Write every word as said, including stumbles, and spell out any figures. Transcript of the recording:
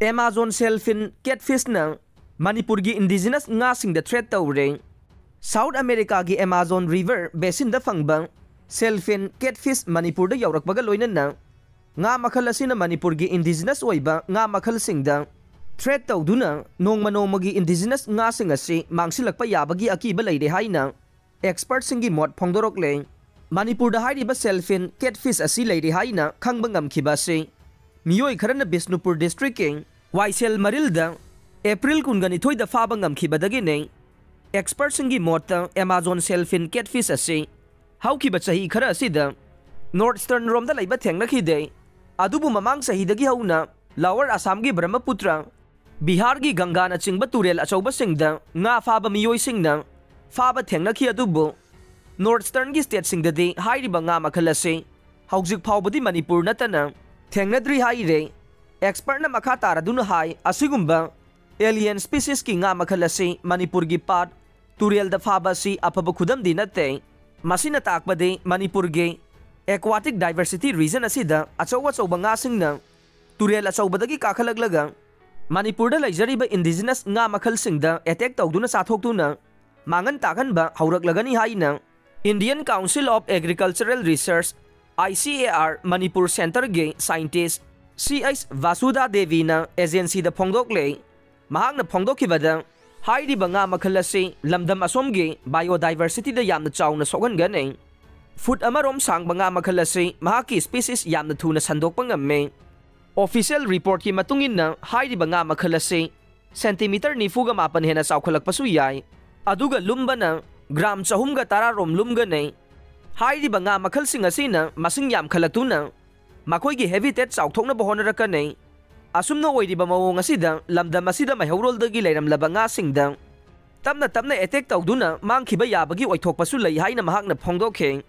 Amazon sailfin catfishꯅ ꯃꯅꯤꯄꯨꯔꯒꯤ indigenous ꯉꯥꯁꯤꯡꯗ threat ꯇꯧꯔꯦ꯫ South Americaꯒꯤ Amazon River basinꯗ ꯐꯪꯕ sailfin catfish ꯃꯅꯤꯄꯨꯔꯗ ꯌꯧꯔꯛꯄꯒ ꯂꯣꯏꯅꯅ ꯉꯥ ꯃꯈꯜ ꯑꯁꯤꯅ ꯃꯅꯤꯄꯨꯔꯒꯤ indigenous ꯑꯣꯏꯕ ꯉꯥ ꯃꯈꯜꯁꯤꯡꯗ threat ꯇꯧꯗꯨꯅ ꯅꯣꯡꯃ ꯅꯣꯡꯃꯒꯤ indigenous ꯉꯥꯁꯤꯡ ꯑꯁꯤ ꯃꯥꯡꯁꯤꯜꯂꯛꯄ ꯌꯥꯕꯒꯤ ꯑꯀꯤꯕ ꯂꯩꯔꯦ ꯍꯥꯏꯅ expertꯁꯤꯡꯒꯤ ꯃꯣꯠ ꯐꯣꯡꯗꯣꯔꯛꯂꯦ꯫ ꯃꯅꯤꯄꯨꯔꯗ ꯍꯥꯏꯔꯤꯕ sailfin catfish ꯑꯁꯤ ꯂꯩꯔꯦ ꯍꯥꯏꯅ ꯈꯪꯕ ꯉꯝꯈꯤꯕ ꯑꯁꯤ ꯃꯤꯑꯣꯏ ꯈꯔꯅ ꯕꯤꯁꯅꯨꯄꯨꯔ districtꯀꯤ ꯋꯥꯏꯁꯦꯜ ꯃꯔꯤꯜꯗ April ꯀꯨꯟꯒ ꯅꯤꯊꯣꯏꯗ ꯐꯥꯕ ꯉꯝꯈꯤꯕꯗꯒꯤꯅꯤ꯫ Expertꯁꯤꯡꯒꯤ ꯃꯣꯠꯇ Amazon sailfin catfish ꯑꯁꯤ ꯍꯧꯈꯤꯕ ꯆꯍꯤ ꯈꯔ ꯑꯁꯤꯗ North Eastern ꯔꯣꯝꯗ ꯂꯩꯕ ꯊꯦꯡꯅꯈꯤꯗꯦ꯫ ꯑꯗꯨꯕꯨ ꯃꯃꯥꯡ ꯆꯍꯤꯗꯒꯤ ꯍꯧꯅ Lower Assamꯒꯤ ꯕ꯭ꯔꯍ꯭ꯃꯄꯨꯇ꯭ꯔ, ꯕꯤꯍꯥꯔꯒꯤ ꯒꯪꯒꯥꯅꯆꯤꯡꯕ ꯇꯨꯔꯦꯜ ꯑꯆꯧꯕꯁꯤꯡꯗ ꯉꯥ ꯐꯥꯕ ꯃꯤꯑꯣꯏꯁꯤꯡꯅ ꯐꯥꯕ ꯊꯦꯡꯅꯈꯤ꯫ ꯑꯗꯨꯕꯨ North Easternꯒꯤ stateꯁꯤꯡꯗꯗꯤ ꯍꯥꯏꯔꯤꯕ ꯉꯥ ꯃꯈꯜ ꯑꯁꯤ ꯍꯧꯖꯤꯛ ꯐꯥꯎꯕꯗꯤ ꯃꯅꯤꯄꯨꯔ ꯅꯠꯇꯅ ꯊꯦꯡꯅꯗ꯭ꯔꯤ ꯍꯥꯏꯔꯦ꯫ Expertꯅ ꯃꯈꯥ ꯇꯥꯔꯗꯨꯅ ꯍꯥꯏ, ꯑꯁꯤꯒꯨꯝꯕ alien speciesꯀꯤ ꯉꯥ ꯃꯈꯜ ꯑꯁꯤ ꯃꯅꯤꯄꯨꯔꯒꯤ ꯄꯥꯠ, ꯇꯨꯔꯦꯜꯗ ꯐꯥꯕ ꯑꯁꯤ ꯑꯐꯕ ꯈꯨꯗꯝꯗꯤ ꯅꯠꯇꯦ꯫ ꯃꯁꯤꯅ ꯇꯥꯛꯄꯗꯤ ꯃꯅꯤꯄꯨꯔꯒꯤ aquatic diversity region ꯑꯁꯤꯗ ꯑꯆꯧ ꯑꯆꯧꯕ ꯉꯥꯁꯤꯡꯅ ꯇꯨꯔꯦꯜ ꯑꯆꯧꯕꯗꯒꯤ ꯀꯥꯈꯠꯂꯛꯂꯒ ꯃꯅꯤꯄꯨꯔꯗ ꯂꯩꯖꯔꯤꯕ indigenous ꯉꯥ ꯃꯈꯜꯁꯤꯡꯗ attack ꯇꯧꯗꯨꯅ ꯆꯥꯊꯣꯛꯇꯨꯅ ꯃꯥꯡꯍꯟ ꯇꯥꯛꯍꯟꯕ ꯍꯧꯔꯛꯂꯒꯅꯤ ꯍꯥꯏꯅ Indian Council of Agricultural Research, ICAR, Manipur centreꯒꯤ scientist ꯁꯤ ꯑꯩꯆ ꯚꯥꯁꯨꯗꯥ ꯗꯦꯕꯤꯅ agencyꯗ ꯐꯣꯡꯗꯣꯛꯂꯦ꯫ ꯃꯍꯥꯛꯅ ꯐꯣꯡꯗꯣꯛꯈꯤꯕꯗ, ꯍꯥꯏꯔꯤꯕ ꯉꯥ ꯃꯈꯜ ꯑꯁꯤ ꯂꯝꯗꯝ ꯑꯁꯣꯝꯒꯤ biodiversityꯗ ꯌꯥꯝꯅ ꯆꯥꯎꯅ ꯁꯣꯛꯍꯟꯒꯅꯤ꯫ Foot ꯑꯃꯔꯣꯝ ꯁꯥꯡꯕ ꯉꯥ ꯃꯈꯜ ꯑꯁꯤ ꯃꯍꯥꯛꯀꯤ species ꯌꯥꯝꯅ ꯊꯨꯅ ꯁꯟꯗꯣꯛꯄ ꯉꯝꯃꯤ꯫ Official reportꯀꯤ ꯃꯇꯨꯡ ꯏꯟꯅ, ꯍꯥꯏꯔꯤꯕ ꯉꯥ ꯃꯈꯜ ꯑꯁꯤ centimeter ꯅꯤꯐꯨꯒ ꯃꯥꯄꯟ ꯍꯦꯟꯅ ꯆꯥꯎꯈꯠꯂꯛꯄꯁꯨ ꯌꯥꯏ꯫ ꯑꯗꯨꯒ ꯂꯨꯝꯕꯅ gram ꯆꯍꯨꯝꯒ ꯇꯔꯥ ꯔꯣꯝ ꯂꯨꯝꯒꯅꯤ꯫ ꯍꯥꯏꯔꯤꯕ ꯉꯥ ꯃꯈꯜꯁꯤꯡ ꯑꯁꯤꯅ ꯃꯁꯤꯡ ꯌꯥꯝꯈꯠꯂꯛꯇꯨꯅ ꯃꯈꯣꯏꯒꯤ habitat ꯆꯥꯎꯊꯣꯛꯅꯕ ꯍꯣꯠꯅꯔꯛꯀꯅꯤ꯫ ꯑꯁꯨꯝꯅ ꯑꯣꯏꯔꯤꯕ ꯃꯑꯣꯡ ꯑꯁꯤꯗ ꯂꯝꯗꯝ ꯑꯁꯤꯗ ꯃꯩꯍꯧꯔꯣꯜꯗꯒꯤ ꯂꯩꯔꯝꯂꯕ ꯉꯥꯁꯤꯡꯗ ꯇꯞꯅ ꯇꯞꯅ attack ꯇꯧꯗꯨꯅ ꯃꯥꯡꯈꯤꯕ ꯌꯥꯕꯒꯤ ꯑꯣꯏꯊꯣꯛꯄꯁꯨ ꯂꯩ ꯍꯥꯏꯅ ꯃꯍꯥꯛꯅ ꯐꯣꯡꯗꯣꯛꯈꯤ꯫